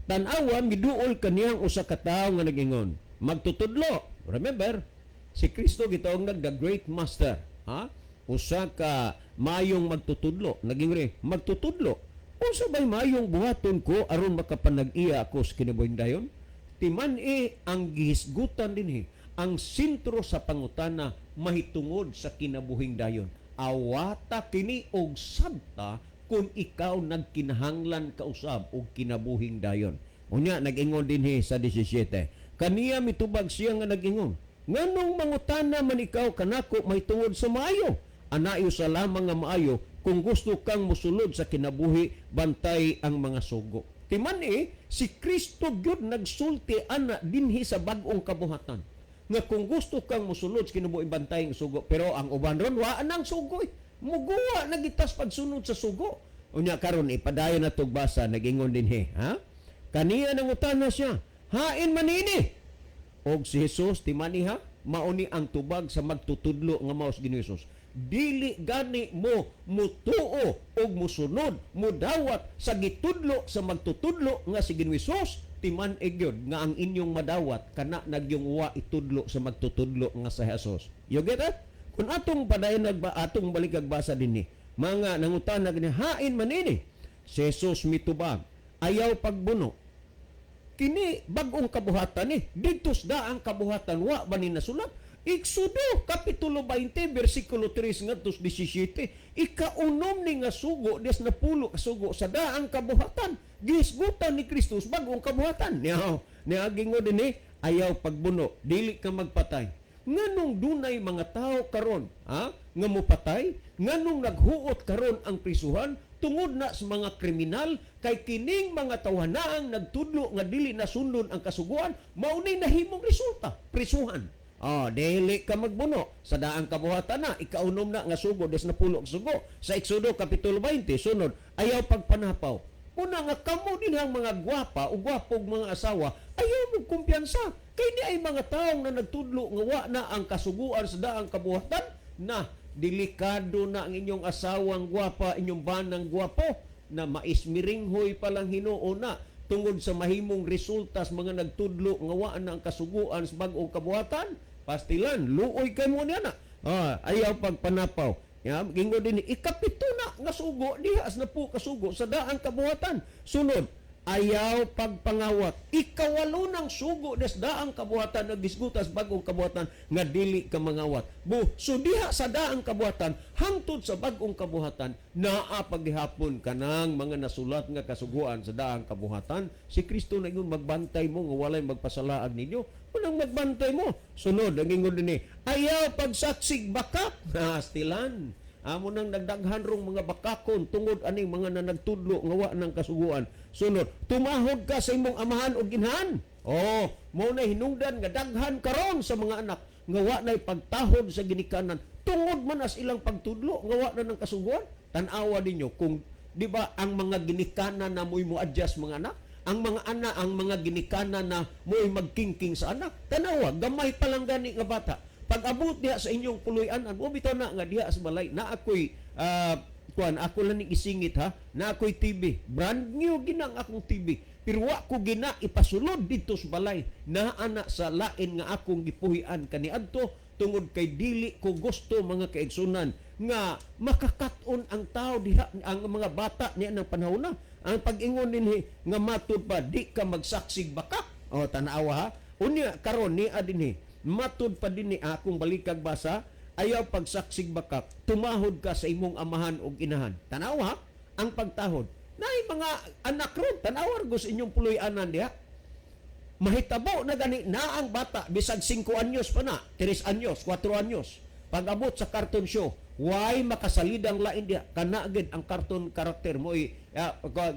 Tan-awa, miduol kaniyang usa ka tawo nga nagingon, "Magtutudlo." Remember, si Kristo gitawag nag the great master, ha? Usa ka mayong magtutudlo. Naging re, "Magtutudlo, unsa bay mayong buhaton ko aron makapanag-iya ako sa kinabuhing dayon?" Timan-i ang gihisgutan dinhi, ang sentro sa pangutana mahitungod sa kinabuhing dayon. Awata kini og sabta kung ikaw nagkinahanglan kausab og kinabuhing dayon. Unya nag-ingon dinhi sa 17. Kaniya mitubag siya nga nag-ingon, "Nganong mangutana man ikaw kanako mahitungod sa maayo? Anayo sa lamang nga maayo. Kung gusto kang musulod sa kinabuhi, bantay ang mga sugo." Timan-i, si Kristo gyud nagsulti ana dinhi sa bag-ong kabuhatan nga kung gusto kang musulod sa kinabuhi, bantay ang sugo. Pero ang uban ron, wa nang sugo eh. Muguwa na gitas pagsunod sa sugo. Unya karon ipadayon na basa, nagingon dinhi, ha? Kaniya nangutana siya, "Hain man ini?" Og si Jesus, timani ha, mauni ang tubag sa magtutudlo nga mao si Ginoo Jesus. "Dili gani mo mutuo og musunod, mudawat sa gitudlo sa magtutudlo nga si Ginoo Jesus, Timan-ig gyud nga ang inyong madawat kana nagyong wa itudlo sa magtutudlo nga sa Jesus. You get it? Kung atong padayon nagba atong balikag basa dinhi, mga nangutana gani, hain man ini. Si Jesus mitubag, "Ayaw pagbuno. Kini bag-ong kabuhatan ni didto sa daang kabuhatan, wa ba ni nasulat?" Exodo kapitulo 20 bersikulo 3 ngadto 17, ikaunom ni nga sugo des na pulo ka sugo sa daang kabuhatan, gihisgutan ni Kristus bag-ong kabuhatan. Niya niagingo dinhi, ayaw pagbuno, dili ka magpatay. Nganong dunay mga tao karon, ha, nga mopatay? Nganong naghuot karon ang prisuhan tungod na sa mga kriminal? Kay kining mga tawhanaang nagtudlo nga dili na sundon ang kasuguan, mao ni nahimong resulta, prisuhan. Oh, dili ka magbuno sa daang kabuhatan na, ikaunom na nga sugo des na pulo sugo sa Exodo kapitulo 20. Sunod, ayaw pagpanapaw. Una nga kamo din ang mga gwapa o gwapog mga asawa, ayaw mo kumpiyansa. Kay ni ay mga taong na nagtudlo nga wa na ang kasuguan sa daang kabuhatan na, delikado na ang inyong asawang gwapa, inyong banang gwapo, na maismiringhoy pa lang hinuon na tungod sa mahimong resulta sa mga nagtudlo nga wa na ang kasuguan sa bag-ong kabuhatan. Pastilan, luoy kay mo niya na. Ah, ayaw pagpanapaw. Ya, gingo din ikapito na nga sugo diha na po kasugo sa daang kabuhatan. Sunod, ayaw pagpangawat. Ikawalo ng sugo des daang kabuhatan nga gisgutas bag-ong kabuhatan nga dili ka mangawat. Bu, so diha sa daang kabuhatan hangtod sa bag-ong kabuhatan naa paghihapon kanang mga nasulat nga kasuguan sa daang kabuhatan. Si Kristo na ingon, magbantay mo nga walay magpasalaag ninyo. Unang magbantay mo. Sunod, ang ingon dinhi, ayaw pagsaksig bakak. Astilan. Amo nang nagdaghan rong mga bakakon tungod aning mga nanagtudlo nga wa ng kasuguan. Sunod, tumahod ka sa imong amahan o ginhan. Oh, mao na hinungdan nga daghan karon sa mga anak nga wa nay pagtahod sa ginikanan tungod man as ilang pagtudlo nga wa na ng kasuguan. Tan-awa ninyo kung di ba ang mga ginikanan na mo'y mo-adjust mga anak, ang mga anak, ang mga ginikanan na mo'y magkingking sa anak. Tanawa, gamay pa lang gani nga bata. Pag abot diha sa inyong puloy-anan, mo bitaw na nga diha sa balay, na ako'y kuan, ako lang ni isingit ha, na ako'y TV. Brand new ginang akong TV. Pero wa ko gina ipasulod dito sa balay. Naa na sa lain nga akong gipuhian kaniadto tungod kay dili ko gusto, mga kaigsunan, nga makakaton ang tao diha, ang mga bata niya ng panahon na. Ang pag-ingon dinhi nga matud pa di ka magsaksig baka. O tanawa ha. Unya karon ni dinhi matud pa dinhi akong balikag basa, ayaw pagsaksig bakak, tumahod ka sa imong amahan ug inahan. Tanawa ha, ang pagtahod. Naay mga anak ron, tanawa sa inyong puloy-anan diha. Mahitabo na gani na ang bata bisag 5 anyos pa na, 3 anyos, 4 anyos. Pag-abot sa cartoon show, why makasalidang lain diha? Kana gid ang cartoon karakter mo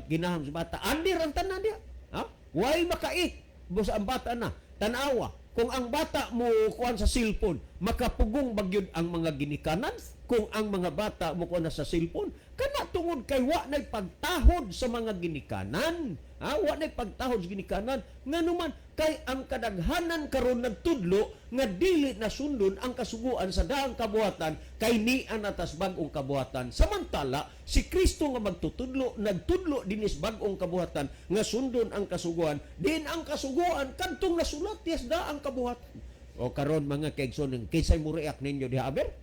ginaham sa bata. Andi ran tanan diha. Ha? Why makait? Busa ang bata na. Tanawa, kung ang bata mo kuan sa cellphone, makapugong bagyod ang mga ginikanan. Kung ang mga bata mo kuan na sa cellphone, kana tungod kay wa nay pagtahod sa mga ginikanan. Ha? Wa nay pagtahod sa ginikanan. Nganuman kay ang kadaghanan karon nagtudlo nga dili na sundon ang kasuguan sa daang kabuhatan kay niya natas bag-ong kabuhatan. Samantala, si Kristo nga magtutudlo, nagtudlo dinis bag-ong kabuhatan nga sundon ang kasuguan. Din ang kasuguan kadtong nasulat yes daang kabuhatan. O karon mga kaigsoon, kinsay mo react ninyo diha aber?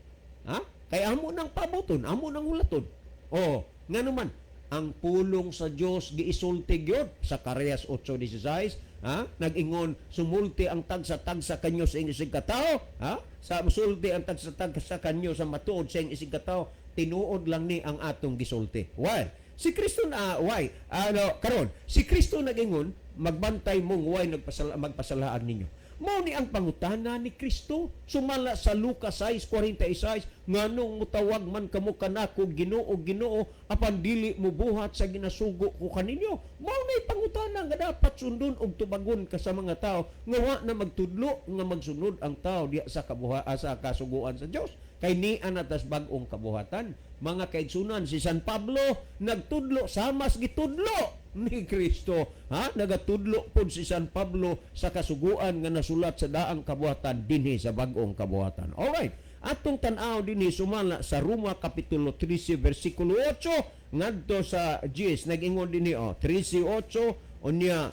Ha? Kay amo nang pabuton, amo nang hulaton. O nganuman ang pulong sa Dios giisulti gyud sa Zacarias 8:16, ha? Nag-ingon, sumulti ang tagsa-tagsa kanyo sa inyong isig katao, ha? Sa musulti ang tagsa-tagsa kanyo sa matuod sa inyong isig katao, tinuod lang ni ang atong gisulti. Why? Si Kristo na why? Ano karon? Si Kristo nag-ingon, magbantay mong why magpasalaan ninyo. Mao ni ang pangutana ni Kristo sumala sa Lucas 6:46, nganong mutawag man kamo kanako Ginoo, Ginoo, apan dili mo buhat sa ginasugo ko kaninyo? Mao ni pangutana nga dapat sundon og tubagon ka sa mga tao nga wa na magtudlo nga magsunod ang tao diha sa kabuha sa kasuguan sa Dios kay niya natas bag-ong kabuhatan. Mga kaigsunan, si San Pablo nagtudlo samas gitudlo ni Kristo, ha? Nagatudlo pod si San Pablo sa kasuguan nga nasulat sa daang kabuhatan dinhi sa bag-ong kabuhatan. Alright, atong tan-aw dinhi sumala sa Roma kapitulo 13 bersikulo 8 ngadto sa 10. Nag-ingon dinhi, oh, 13:8 unya.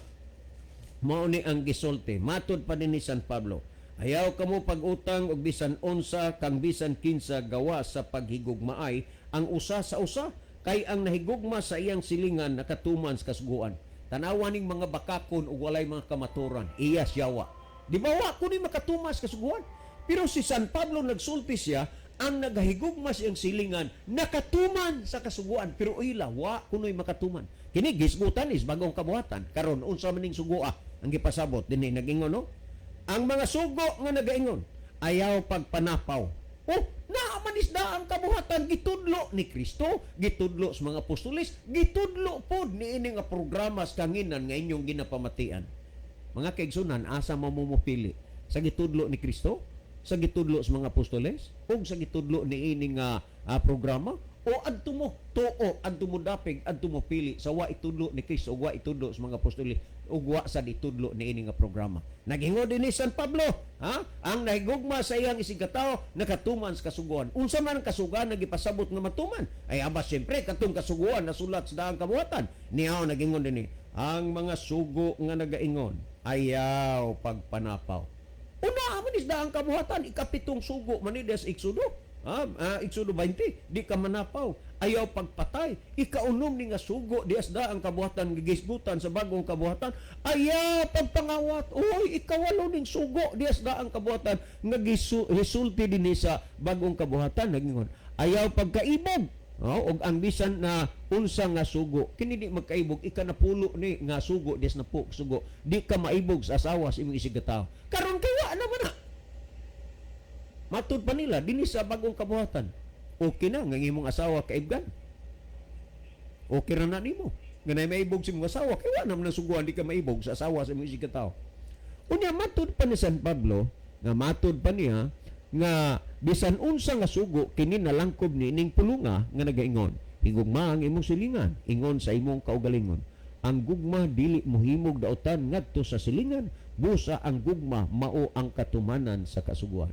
Mao ni ang gisulti. Matod pa din ni San Pablo, ayaw kamo pag-utang og bisan unsa kang bisan kinsa gawa sa paghigugmaay ang usa sa usa, kay ang nahigugma sa iyang silingan nakatuman sa kasuguan. Tanawa ning mga bakakon ug walay mga kamaturan, iya siyawa. Di ba wa kuno'y makatuman sa kasuguan? Pero si San Pablo nagsulti siya, ang nagahigugma sa iyang silingan nakatuman sa kasuguan, pero ila wa kuno'y makatuman. Kini gisgutan is bagong kabuhatan. Karon unsa man ning sugua ang gipasabot dinhi nagingon, no? Ang mga sugo nga nagaingon, ayaw pagpanapaw. Oh, naa man is daang kabuhatan, gitudlo ni Kristo, gitudlo sa mga apostoles, gitudlo pod niini nga programa sa kanginan nga inyong ginapamatian. Mga kaigsunan, asa mo mopili? Sa gitudlo ni Kristo, sa gitudlo sa mga apostoles, o sa gitudlo niini nga programa? O adto mo tuo, adto mo dapig, adto mo pili sa wa itudlo ni Kristo, wa itudlo sa mga apostoles, ug wa sa itudlo niini nga programa. Nagingon din ni San Pablo, ha? Ang nahigugma sa iyang isigkatawo nakatuman sa kasuguan. Unsa man ang kasuguan nga gipasabot nga matuman? Ay aba siyempre katong kasuguan nasulat sa daang kabuhatan. Niyaw nagingon dinhi, ang mga sugo nga nagaingon, ayaw pagpanapaw. Una man is daang kabuhatan, ikapitong sugo man ni des Exodo. Exodo 20, di ka manapaw, ayaw pagpatay. Ikaunom ni nga sugo di asda ang kabuhatan gigisgutan sa bagong kabuhatan, ayaw pagpangawat. Oy, ikawalo ning sugo di asda ang kabuhatan nga gisulti dinhi sa bagong kabuhatan nagingon, ayaw pagkaibog. Oh, og ang bisan na unsa nga sugo kini di magkaibog, ikanapulo ni nga sugo des na po sugo, di ka maibog sa asawa sa imong isigkatawo. Karon kay wa naman na. Matud pa nila dinhi sa bagong kabuhatan. Okay na nga imong asawa kaibgan. Okay ra na nimo. Nga nay maibog sa imong asawa kay wa naman nasuguan di ka maibog sa asawa sa imong isigkatawo. Unya matud pa ni San Pablo nga matud pa niya nga bisan unsa nga sugo kini nalangkob ni ining pulunga nga nagaingon, higugma ang imong silingan ingon sa imong kaugalingon. Ang gugma dili mohimog daotan ngadto sa silingan, busa ang gugma mao ang katumanan sa kasuguan.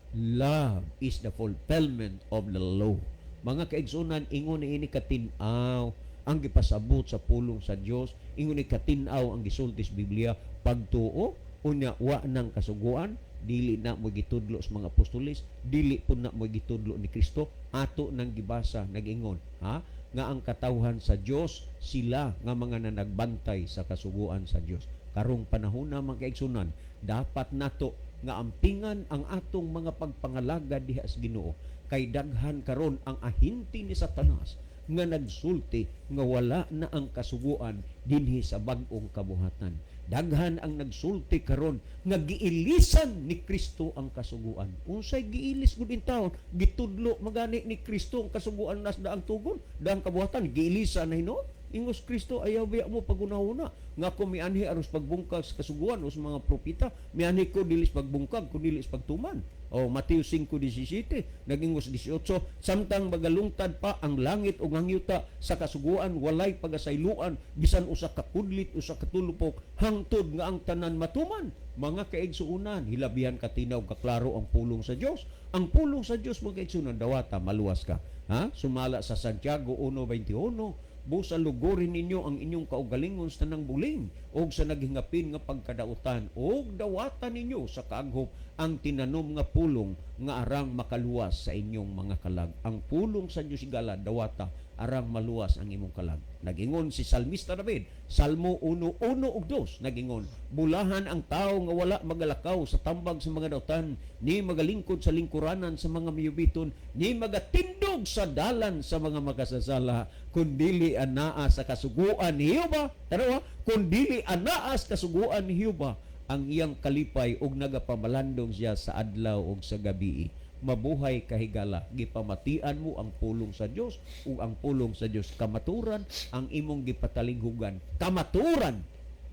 Love is the fulfillment of the law. Mga kaigsunan, ingon ni ini katin-aw ang gipasabot sa pulong sa Dios, ingon ni katin-aw ang gisulti sa Biblia, pagtuo unya wa nang kasuguan, dili na mo gitudlo sa mga apostoles, dili pud na mo gitudlo ni Kristo, ato nang gibasa nagingon, ha, nga ang katawhan sa Dios sila nga mga nanagbantay sa kasuguan sa Dios. Karong panahon na, mga kaigsunan, dapat nato nga ampingan ang atong mga pagpangalaga diha sa Ginoo, kay daghan karon ang ahinti ni Satanas nga nagsulti nga wala na ang kasuguan dinhi sa bag-ong kabuhatan. Daghan ang nagsulti karon nga giilisan ni Kristo ang kasuguan. Unsay giilis gud in taon? Gitudlo magani ni Kristo ang kasuguan nas daang tugon, daang kabuhatan, giilisan na hinuon. Ingos Kristo, ayaw biya mo pagunahuna nga ako mianhi aros pagbungkag sa kasuguan o sa mga propeta, mianhi ko dilis pagbungkag kun dilis pagtuman. O Mateo 5:17, nagingos 18, samtang magalungtad pa ang langit ug ang yuta sa kasuguan walay pagasayloan bisan usa ka kudlit, usa ka tulupok, hangtod nga ang tanan matuman. Mga kaigsuonan, hilabihan katinaw kaklaro ang pulong sa Dios. Ang pulong sa Dios, mga kaigsuonan, dawata maluwas ka. Ha? Sumala sa Santiago 1:21, busa lugurin ninyo ang inyong kaugalingon sa tanang buling og sa naghingapin nga pagkadautan, og dawatan ninyo sa kaaghop ang tinanom nga pulong nga arang makaluwas sa inyong mga kalag. Ang pulong sa Dios higala, dawata arang maluwas ang imong kalag. Nagingon si Salmista David, Salmo 1:1 ug 2, nagingon, bulahan ang tawo nga wala magalakaw sa tambag sa mga dautan, ni magalingkod sa lingkuranan sa mga miyubiton, ni magatindog sa dalan sa mga makasasala, kundili anaa sa kasuguan ni Jehova. Tanawa, kundili anaa sa kasuguan ni Jehova ang iyang kalipay ug nagapamalandong siya sa adlaw ug sa gabi. Mabuhay kahigala, gipamatian mo ang pulong sa Dios ug ang pulong sa Dios kamaturan ang imong gipatalinghugan, kamaturan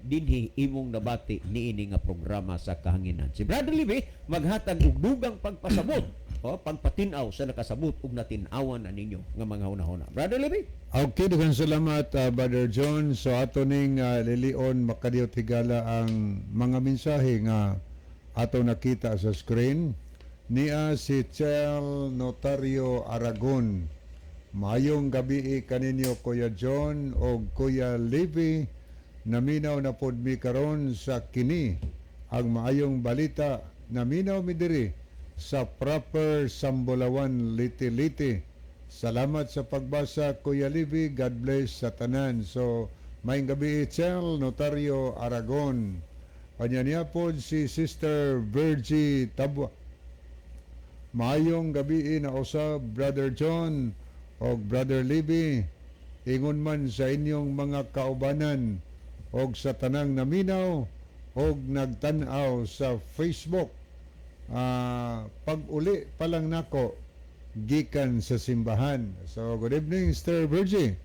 dinhi imong nabati niini nga programa sa kahanginan. Si Brother Libby maghatag og dugang pagpasabot o pagpatin-aw sa nakasabot ug natin-awan na ninyo nga mga hunahuna. Brother Libby. Okay, daghang salamat, Brother John. So ato ning lilion makadiyot higala ang mga mensahe nga ato nakita sa screen. Nia si Chel Notario Aragon. Mayong gabi kaninyo, Kuya John o Kuya Levi. Naminaw na pod mi karon sa kini ang maayong balita. Naminaw mi diri sa proper Sambulawan, Liti-Liti. Salamat sa pagbasa, Kuya Libby. God bless sa tanan. So, maayong gabi, Itzel Notario Aragon. Kanya niya po si Sister Virgie Tabwa. Maayong gabi na usab, Brother John og Brother Libby. Ingon man sa inyong mga kaubanan og sa tanang naminaw og nagtan-aw sa Facebook. Pag-uli pa lang nako gikan sa simbahan. So good evening, Sister Virgie.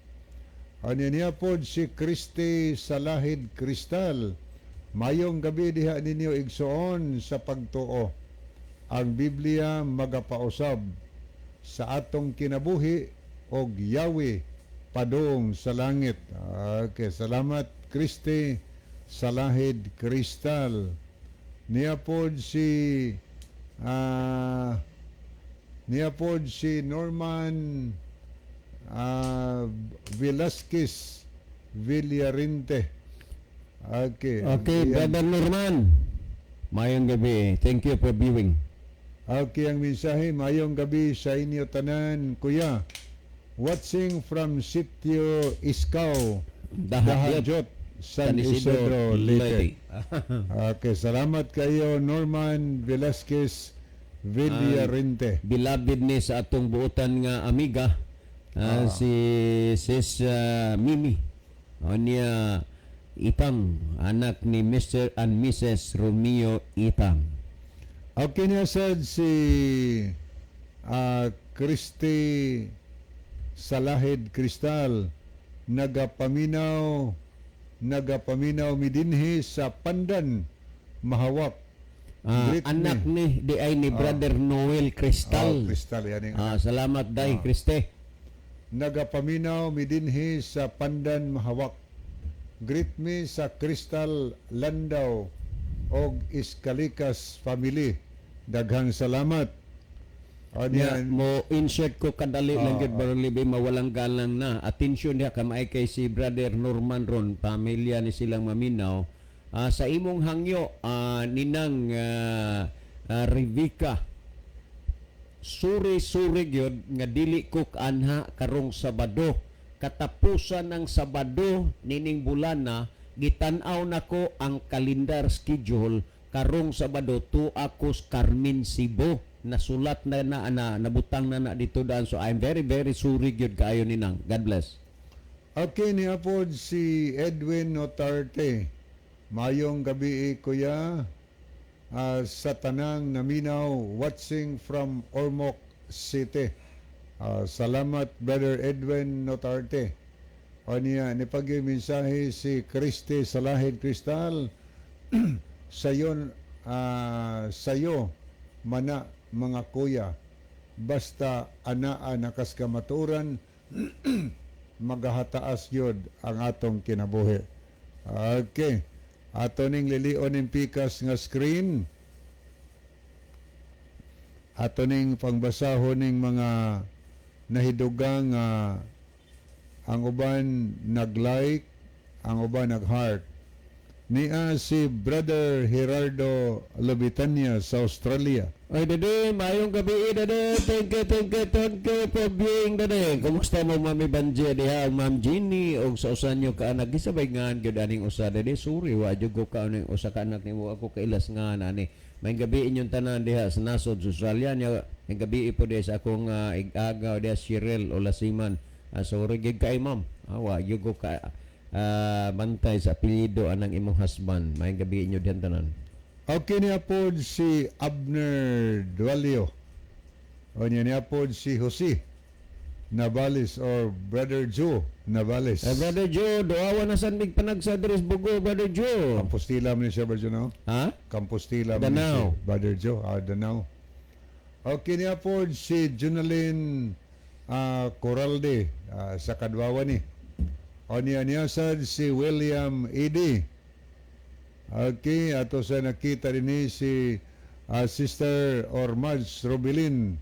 Ano niya po si Christy Salahid Cristal. Mayong gabi diha ninyo, igsoon sa pagtuo. Ang Biblia magapausab sa atong kinabuhi og yawi padung sa langit. Okay, salamat, Christy Salahid Cristal. Niya pod si Norman Velasquez Villarinte. Okay. Okay, Yan. Brother Norman. Mayong gabi. Thank you for viewing. Okay, ang mensahe, mayong gabi sa inyo tanan, kuya. Watching from Sitio Iskaw, Dahayot, Dahajot, San Isidro, Leyte. Okay, salamat kayo, Norman Velasquez Villarinte. Beloved ni sa atong buotan nga amiga, si Sis Mimi. O niya Itang, anak ni Mr. and Mrs. Romeo Itang. Okay niya sad si Christy Salahid Cristal, nagapaminaw midinhi sa Pandan, Mahawak. Ah, Greet anak ni di ay ni Brother Noel Oh, Cristal. Cristal yan yung Ah, salamat dai, Kriste. Nagapaminaw midinhi sa Pandan, Mahawak. Greet me sa Crystal Landaw og Iskalikas family. Daghang salamat. Nya, Anya, mo insert ko kadali lang gyud, Brother Libby, mawalang galang na. Atensyon diha kamaay kay si Brother Norman ron, pamilya ni silang maminaw. Sa imong hangyo, ninang Rivika, suri-suri gyud nga dili ko kaanha karong Sabado. Katapusan ng Sabado nining bulana, gitan-aw nako ang kalendar schedule karong Sabado to ako Carmen Cebu. Nasulat na na, na nabutang na na dito daan. So I'm very very sorry gyud kaayo, ninang. God bless. Okay niya po si Edwin Notarte. Mayong gabi, kuya. Sa tanang naminaw, watching from Ormoc City. Salamat, Brother Edwin Notarte. O niya, ni mensahe si Christy Salahid Cristal, sayon sayo mana mga kuya, basta anaa nakas kamaturan, magahataas yun ang atong kinabuhi. Okay. Ato ning lilion ning pikas nga screen. Ato ning pangbasahon ning mga nahidugang ang uban nag-like, ang uban nag-heart. Nia si Brother Gerardo Lobitania sa Australia. Oy, dede, maayong gabi, dede. Thank you, thank you, thank you for being dede. Kumusta mo, Mami Banje diha, ug Ma'am Jeannie, og sa usa nyo ka anak gisabay ngan gyud aning usa, dede. Sorry, wa jud ko kaon usa ka anak nimo ako kailas nga ani. Maayong gabi inyong tanan diha sa nasod sa Australia nya. Maayong gabi po diha sa akong ig-agaw diha, Cheryl Olasiman. Sorry gyud kay ma'am. Wa jud ko ka bantay sa apelyido anang imong husband. Maayong gabi inyo dihan tanan. Okay niya po si Abner Dualio. O niya niya po si Jose Navales or Brother Joe Navales. Eh, Brother Joe, duawa na san mig panagsa diri sa Bugo, Brother Joe. Kampostila man ni siya, Brother Joe, no? Ha? Kampostila man ni Danao. siya, Brother Joe. Danao. Okay niya po si Junalyn Coralde sa Kadwawa ni. O niya niya sad si William Edi. Okay, ato sa nakita din ni si Sister Ormaz Robilin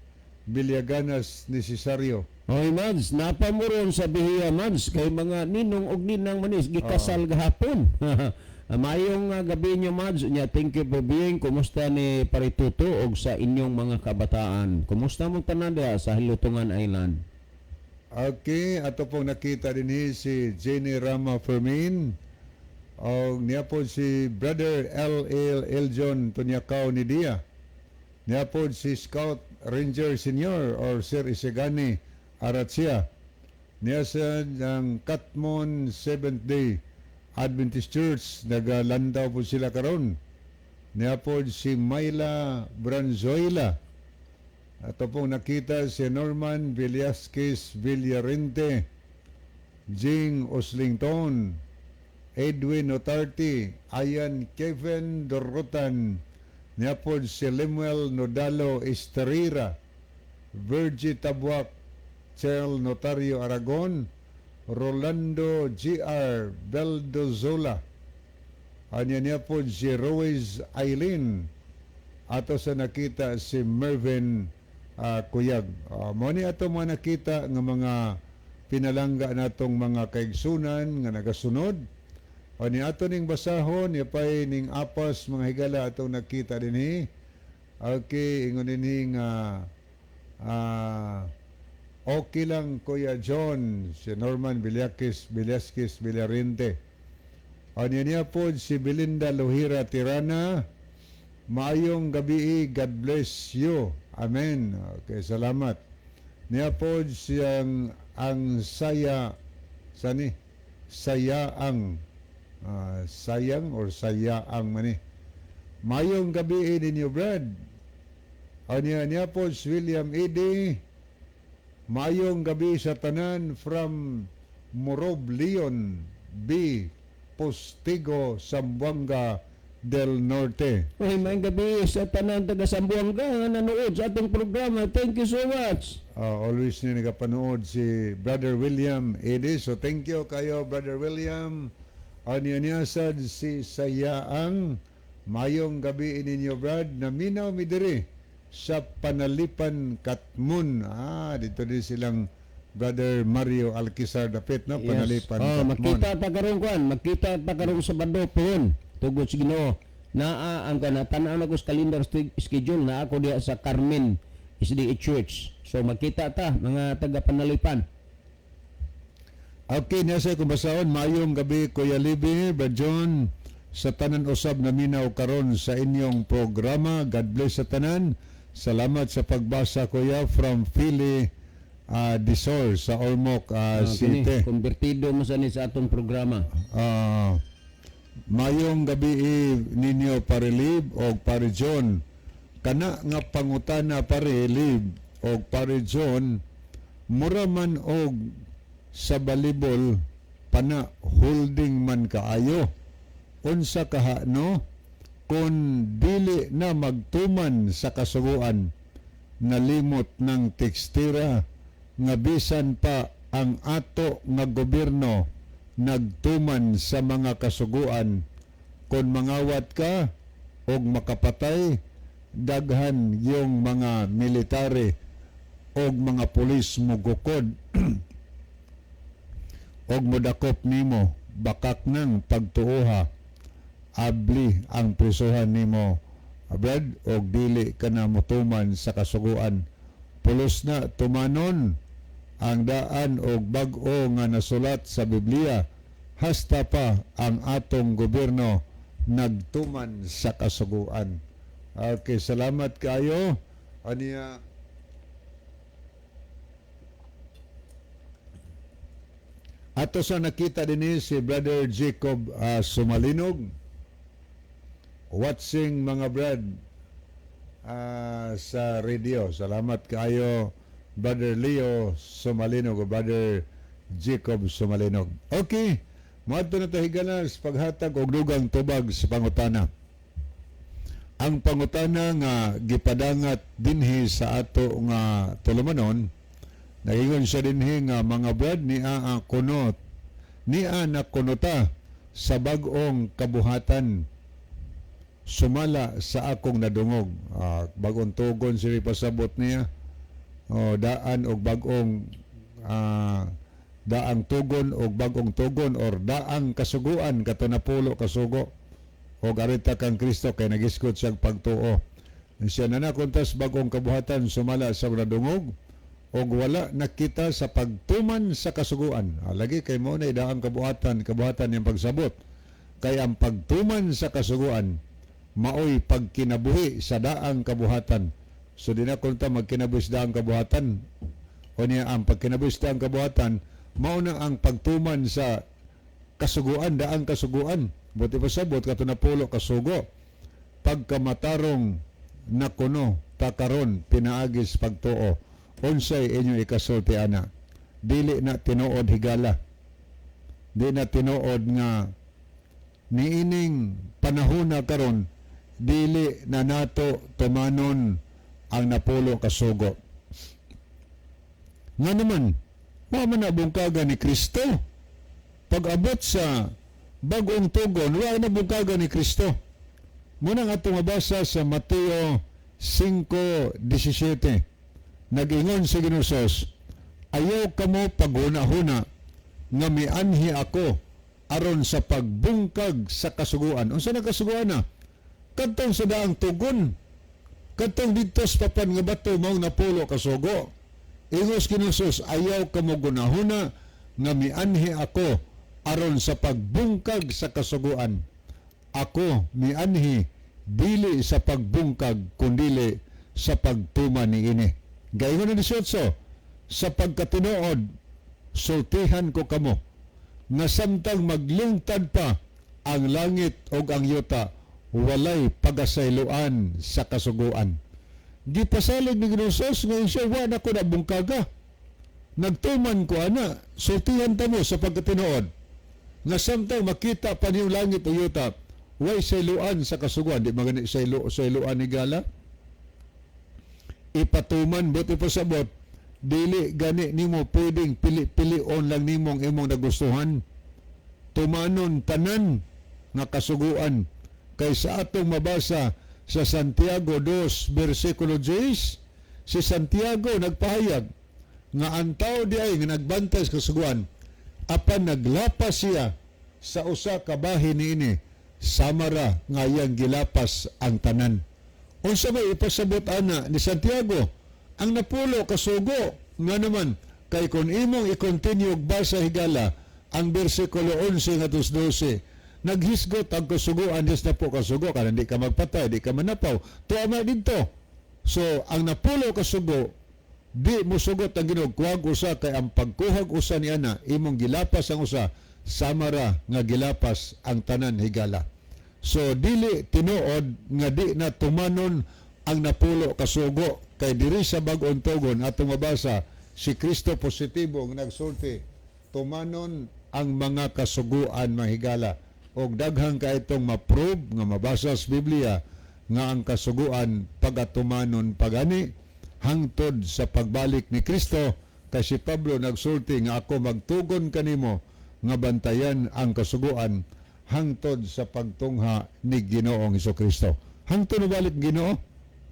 Villaganas ni Cesario. Oy Mads, napamuron sa Bihiya, Mads, kay mga ninong og ninang manis gikasal gahapon. Maayong gabi nyo, Mads. Nya, thank you for being. Kumusta ni Parituto og sa inyong mga kabataan? Kumusta mong tanan diha sa Hilutungan Island? Okay, ato pong nakita din si Jenny Rama Fermin. O niya po si Brother L.L. Eljon Tunyakaw ni Dia. Niya po si Scout Ranger Senior or Sir Isegani Aratsia. Niya sa ang Katmon Seventh Day Adventist Church. Nagalandaw po sila karon. Niya po si Myla Branzoila. Ato pong nakita si Norman Villasquez Villarente, Jing Oslington, Edwin Otarti, Ayan Kevin Dorotan, niya po si Lemuel Nodalo Esterira, Virgie Tabuak, Chel Notario Aragon, Rolando G.R. Beldozola, anya niya po si Ruiz Eileen, ato sa nakita si Mervin Kuyag. Mo ni ato mga nakita nga mga pinalangga natong mga kaigsunan nga nagasunod. O ni ato ning basahon, yapay ning apas mga higala atong nakita dinhi. Okay, ingon dinhi nga okay lang, Kuya John, si Norman Villakis, Villasquez Villarente. O niya niya po si Belinda Lohira Tirana. Maayong gabi, God bless you. Amen. Okay, salamat. Niya po siyang ang saya, sani? Saya ang, sayang or saya ang mani. Maayong gabi ninyo, Brad. O niya, niya po si William Ede. Maayong gabi sa tanan from Morob Leon B. Postigo, Zamboanga del Norte. Oy, maayong gabi sa tanan taga Zamboanga nga nanood sa atong programa. Thank you so much. Always ni nagapanood si Brother William Ede. So thank you kayo, Brother William. Anya niya sad si Sayaang. Mayong gabi ninyo, Brad. Naminaw mi diri sa Panalipan Katmon. Dito din silang Brother Mario Alquizar dapit, no? Panalipan Oh, Katmon. makita pa karon kwan, makita pa karon Sabado pohon. Tugod sa Ginoo. Naa ang kana tan-aw na ko sa calendar schedule na ako diha sa Carmen SDA Church. So makita ta mga taga Panalipan. Okay, niya sa kung basahon, mayong gabi, Kuya Libby, Brad John, sa tanan usab naminaw karon sa inyong programa. God bless sa tanan. Salamat sa pagbasa, Kuya, from Philly Disor sa Ormoc Kini, City. Konbertido mo sa ni sa atong programa. Mayong gabi ninyo, Pare Lib o Pare John. Kana nga pangutana, Pare Lib o Pare John, mura man og sa balibol pana holding man kaayo. Unsa kaha no kon dili na magtuman sa kasuguan, nalimot ng tekstira nga bisan pa ang ato nga gobyerno nagtuman sa mga kasuguan, kon mangawat ka og makapatay, daghan yung mga military og mga pulis mugukod og modakop nimo, bakak ng pagtuoha, abli ang prisuhan nimo, Brad, og dili ka na motuman sa kasuguan. Pulos na tumanon ang daan og bag-o nga nasulat sa Biblia, hasta pa ang atong gobyerno nagtuman sa kasuguan. Okay, salamat kayo. Aniya, ato sa nakita din si Brother Jacob Sumalinog. Watching mga brad sa radio. Salamat kayo, Brother Leo Sumalinog o Brother Jacob Sumalinog. Okay, moadto na ta, higala, sa paghatag og dugang tubag sa pangutana. Ang pangutana nga gipadangat dinhi sa ato nga tulumanon, nagingon siya dinhi nga mga brad, niya ang kunot, niya na kunota sa bag-ong kabuhatan sumala sa akong nadungog. Bagong tugon siya pasabot niya. O, daan og bag-ong daang tugon o bagong tugon or daang kasuguan kato napulo kasugo o arita kang Kristo kay nagisgot siyang pagtuo. Siya na nakuntas bagong kabuhatan sumala sa nadungog og wala nakita sa pagtuman sa kasuguan. Lagi kay mo na daang kabuhatan, kabuhatan yung pagsabot. Kay ang pagtuman sa kasuguan maoy pagkinabuhi sa daang kabuhatan. So di na kunta magkinabuhi sa daang kabuhatan. O niya ang pagkinabuhi sa daang kabuhatan, mao na ang pagtuman sa kasuguan, daang kasuguan. Buti pa sabot, kato napulo kasugo. Pagkamatarong na kuno takaron pinaagis pagtuo. Unsay inyo ikasulti ana? Dili na tinuod, higala. Di na tinuod nga niining panahon na karon dili na nato tumanon ang napulo kasugo. Nga naman, wa man na bungkaga ni Kristo. Pag-abot sa bagong tugon, wa na bungkaga ni Kristo. Muna nga itong mabasa sa Mateo 5:17. Nag-ingon si Ginoong, "Ayaw kamo paghuna-huna nga mianhi ako aron sa pagbungkag sa kasuguan." Unsa na kasuguan na? Kadtong sa daang tugon. Kadtong didto sa papan nga bato maong napulo kasugo. Ingos Ginoong, "Ayaw kamo gunahuna nga mianhi ako aron sa pagbungkag sa kasuguan. Ako mianhi dili sa pagbungkag kundili sa pagtuman niini." Gayon na 18, "Sa pagkatinuod, sultihan ko kamo nga samtang maglungtad pa ang langit o ang yuta, walay pagasayloan sa kasuguan." Gipasalig ni Ginoong ngayon siya, wa na ko na bungkaga. Nagtuman ko ana, sultihan ta mo sa pagkatinuod. Nga samtang makita pa niyong langit o yuta, way sayloan sa kasuguan. Di magani saylo, sayloan ni gala? Ipatuman, buti pasabot, dili gani nimo pwedeng pili-pilion lang nimong imong nagustuhan. Tumanon tanan nga kasuguan. Kay sa atong mabasa sa Santiago 2 versikulo 10, si Santiago nagpahayag nga ang tao di ay nga nagbantay sa kasuguan apan naglapas siya sa usa ka bahin niini, samara nga iyang gilapas ang tanan. Unsa may ipasabot ana ni Santiago? Ang napulo kasugo. Nga naman kay kung imong i-continue og basa, higala, ang bersikulo 11 ngadto 12, naghisgot ang kasuguan des na po kasugo kanang di ka magpatay, di ka manapaw, tuama didto. So ang napulo kasugo, di musugot ang Ginoo kuhag usa, kay ang pagkuhag usa ni ana, imong gilapas ang usa, samara nga gilapas ang tanan, higala. So dili tinuod nga di na tumanon ang napulo kasugo, kay diri sa bag-ong tugon atong mabasa si Kristo positibo nga nagsulti, tumanon ang mga kasuguan, mahigala, og daghang ka itong ma-prove nga mabasa sa Biblia nga ang kasuguan pagatumanon pagani hangtod sa pagbalik ni Kristo, kay si Pablo nagsulti nga ako magtugon kanimo nga bantayan ang kasuguan hangtod sa pagtungha ni Ginoong Kristo. Hangtod balik Ginoo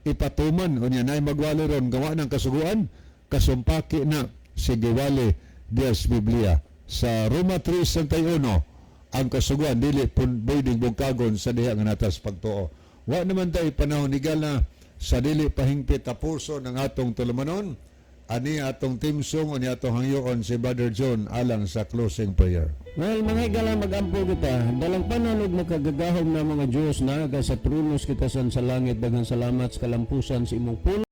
ipatuman. Unya nay magwali ron gawa ng kasuguan, kasumpaki na si giwali diya sa Biblia sa Roma 3:31, ang kasuguan dili pun pwedeng bungkagon sa diha nga natas pagtuo. Wa naman tayo panahon, higala, sa dili pahingpit tapuso ng atong tulumanon. Ani atong theme song, ani atong hangyoon si Brother John alang sa closing prayer. Well, mga higala, mag-ampo kita. Dalangpanan ug makagagahom na mga Diyos na sa tronos kita sa langit, daghang salamat sa kalampusan sa imong pulong.